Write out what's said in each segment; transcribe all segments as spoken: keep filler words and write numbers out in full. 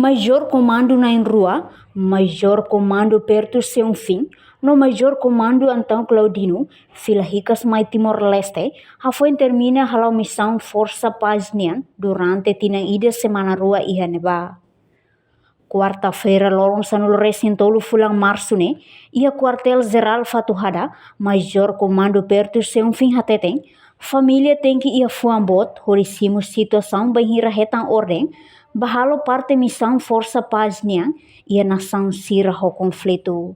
Major Komandu na'in-rua, Major Komandu Pertus Seunfin, no Major Komandu Antão Claudino, fila hikas mai Timor-Leste, hafoin termina hala'o misaun Forsa Paz nian durante tinan ida semana rua iha ne'ebá. Kuarta-feira, loron sanulu-resin-tolu fulan Marsu ne'e, iha Kuartél Jerál Fatuhada, Major Komandu Pertus Seunfin hateten, família tenke iha fuan boot hodi simu situasaun bainhira hetan orden ba halo parte misaun Forsa Paz nian iha nasaun sira ho konflitu.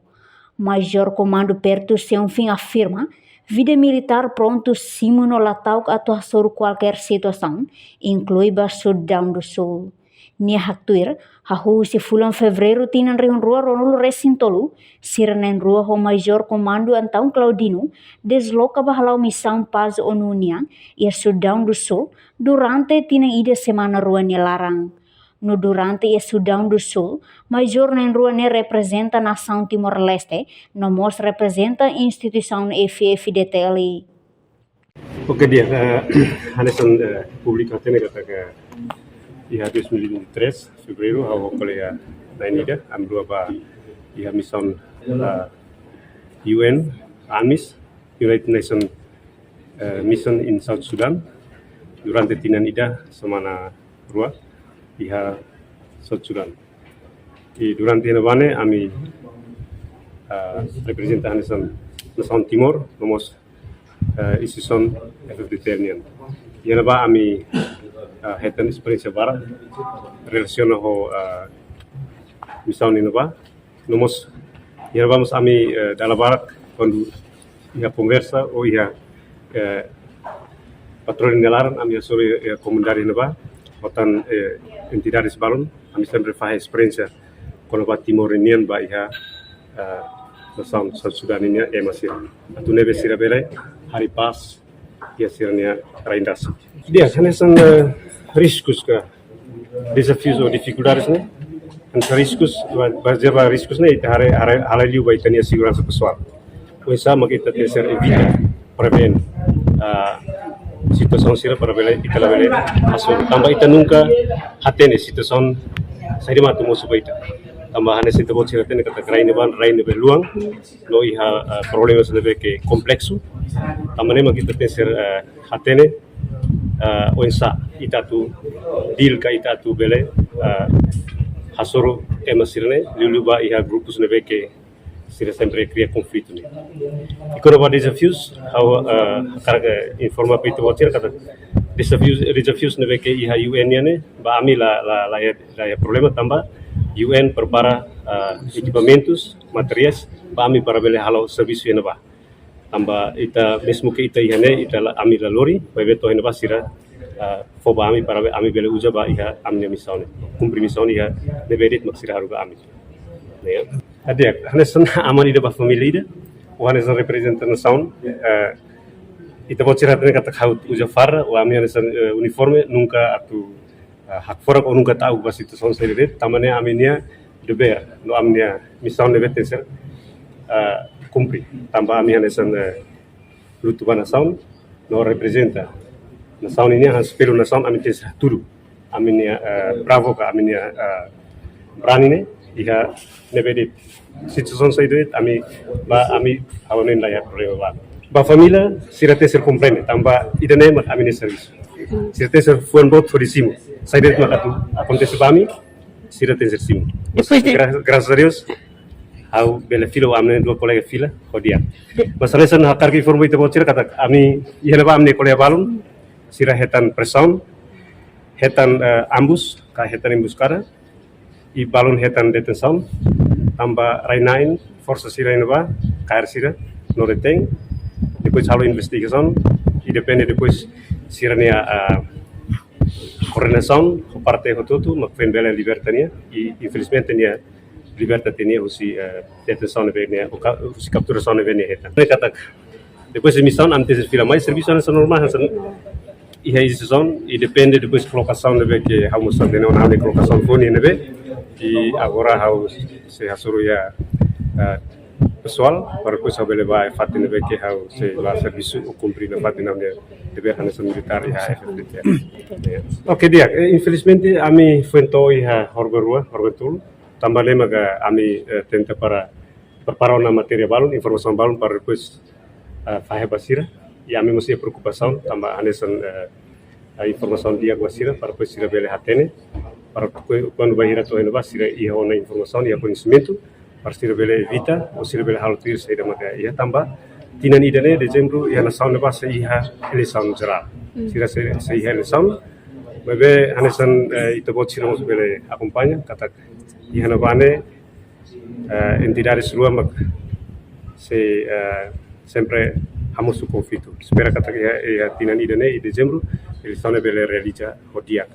Major Komandu Pertus Seunfin afirma, vida militár prontu simu no la ta'uk atu hasoru kualkér situasaun, inklui ba Sudão do Sul. Nia haktuir, hahú husi fulan Fevereiru tinan rihun rua ruanulu-resin-tolu, sira na'in-rua ho Major Komandu Antão Claudino desloka ba hala'o misaun pás ONU nian iha Sudão do Sul durante tinan ida semana rua nia laran. No durante iha Sudão do Sul, Major na'in-rua ne'e reprezenta nasaun Timor-Leste, no mós reprezenta instituisaun F F D T L. Oke, di'ak, eh, hanesan, eh, públiku hatene katak iha dois mil e vinte e três, Fevereiru, ha'u ho kolega na'in ida, ami rua bá iha misaun, eh, U N, UNMISS, United Nations, eh, Mission in South Sudan, durante tinan ida semana rua iha South Sudan. I durante iha ne'ebá ne'e ami, eh, reprezenta hanesan nasaun Timor, no mós, eh, instituisaun F F D T L nian. Iha ne'ebá ami, eh, hetan esperiénsia barak relasiona ho, eh, misaun iha ne'ebá. No mós, iha ne'ebá mós ami, eh, dala barak kuandu iha konversa ou iha, eh, patroli nia laran, ami hasoru, eh, komunidade iha ne'ebá, ho tan, eh, entidades balun, ami sempre fahe esperiénsia kona-ba Timor nian ba iha, eh, nasaun South Sudan nian ema sira. Atu nune'e sira bele harii pás iha sira-nia rain rasik. Di'ak, hanesan, eh, riskus ka dezafius ou difikuldades ne'e, hanesan riskus, ba-, bazeia ba riskus ne'e, ita haree, haree, halai liu ba ita-nia seguransa pesoál. Oinsá mak ita tenke ser evita, prevene, ah, situasaun sira para bele, ita labele hasoru. Tanba ita nunka hatene situasaun saida mak atu mosu ba ita. Tanba hanesan ita-boot sira hatene katak rai ne'ebá, rai ne'ebé luan, no iha, eh, problema sira ne'ebé ke kompleksu. Tanba ne'e mak ita tenke ser, eh, hatene, eh, oinsá ita atu deal ka ita atu bele, eh, hasoru ema sira-ne'e, liuliu ba iha grupus ne'ebé ke sira sempre kria konflitu ne'e. I kona-ba dezafius, ha'u, eh, hakarak, eh, informa ba ita-boot sira katak dezafius, dezafius ne'ebé ke iha U N nian ne'e, ba ami la, la, la iha, la iha problema tanba U N prepara, eh, ekipamentus, materiais, ba ami para bele halo servisu iha ne'ebá. Tanba ita, mezmu ke ita iha ne'e, ita la, ami la lori, maibé to'o iha ne'ebá sira, eh, fó ba ami para be-, ami bele uza ba iha ami-nia misaun ne'e. Kumpre misaun iha ne'ebé de'it mak sira haruka ami. Ne'e. Di'ak, hanesan aman ida ba família ida, ou hanesan reprezenta nasaun, eh, ita-boot sira hatene katak ha'u uza farda, ou ami hanesan, eh, uniforme, nunka atu, eh, hakfodak ou nunka ta'uk ba situasaun saida de'it, tanba ne'e ami-nia devér, no ami-nia misaun ne'ebé tenke ser, eh, kumpre, tanba ami hanesan, eh, lutu ba nasaun, no reprezenta nasaun nian, hanesan espellu nasaun, ami tenke ser hatudu ami-nia, eh, bravo ka ami-nia, eh, brani ne'e, iha ne'ebé de'it situasaun saida de'it, ami, ba ami, ha'u hanoin la iha problema ba. Ba família, sira tenke ser komprende, tanba ida-ne'e mak ami-nia servisu. Sira tenke ser fuan boot hodi simu. Saida de'it mak atu akontese ba ami, sira tenke ser simu. Depois de Gra-, graças a Deus, ha'u bele fila, ami-nia dua kolega fila, ho di'ak. De- Mas hanesan hakarak informa ita-boot sira katak ami, iha ne'ebá ami-nia kolega balun, sira hetan presaun, hetan, eh, ambus, ka hetan embuskada, i balun hetan detensaun, tanba rai-na'in, forsa sira iha ne'ebá, kaer sira, no detein, depois halo investigasaun, i depende depois sira-nia, ah, koordenasaun, ho parte hotu-hotu, mak foin bele liberta nia, i infelizmente nia liberta tiha nia husi, eh, detensaun ne'ebé nia, ou ka-, husi kapturasaun ne'ebé nia hetan. Ne'e katak, depois de misaun, ami tenke fila mai, servisu hanesan normál, hanesan iha instituisaun, i depende depois kolokasaun ne'ebé ke ha'u mós hatene ona ami kolokasaun foun ne'ebé, i agora ha'u sei hasoru iha, eh, pesoál, para depois ha'u bele bá fatin ne'ebé ke ha'u sei bá servisu ou kumpre nafatin ha'u-nia devér hanesan militár iha F F T T. Oke, di'ak, eh, infelizmente ami foin to'o iha órgaun rua, órgaun tolu, tanba ne'e maka ami, eh, tenta para prepara ona matéria balun, informasaun balun para depois, eh, fahe ba sira. I ami mós iha preokupasaun tanba hanesan, eh, eh, informasaun di'ak ba sira para depois sira bele hatene, para ku-, kuandu bainhira to'o iha ne'ebá sira iha ona informasaun, iha koñesimentu, para sira bele evita ou sira bele halo tuir saida maka iha, tanba tinan ida-ne'e, dezembru, iha nasaun ne'ebá sei iha eleisaun jerál. Sira sei, sei iha eleisaun, maibé hanesan, eh, ita-boot sira mós bele akompaña katak iha ne'ebá ne'e, eh, entidades rua mak sei, eh, sempre hamosu konflitu. Espera katak iha, iha tinan ida-ne'e, iha dezembru, eleisaun ne'e bele realiza ho di'ak.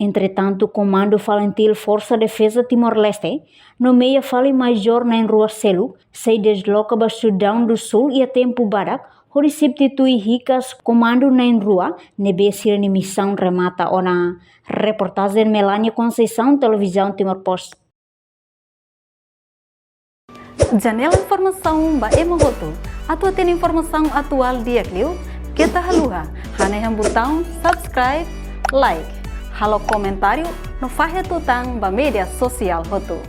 Entretantu, Komandu Falintil Forsa Defeza Timor-Leste nomeia fali majór na'in-rua seluk, sei desloka ba Sudaun du Súl iha tempu badak, hodi substitui hikas komandu na'in-rua ne'ebé sira-nia misaun remata ona. Reportajen Melania Conceição, Televizaun Timor Post. Janela informasaun ba ema hotu. Atu hatene informasaun atuál di'ak liu, keta haluha hanehan butaun subscribe, like, halo komentáriu no fahe tutan ba média sosiál hotu.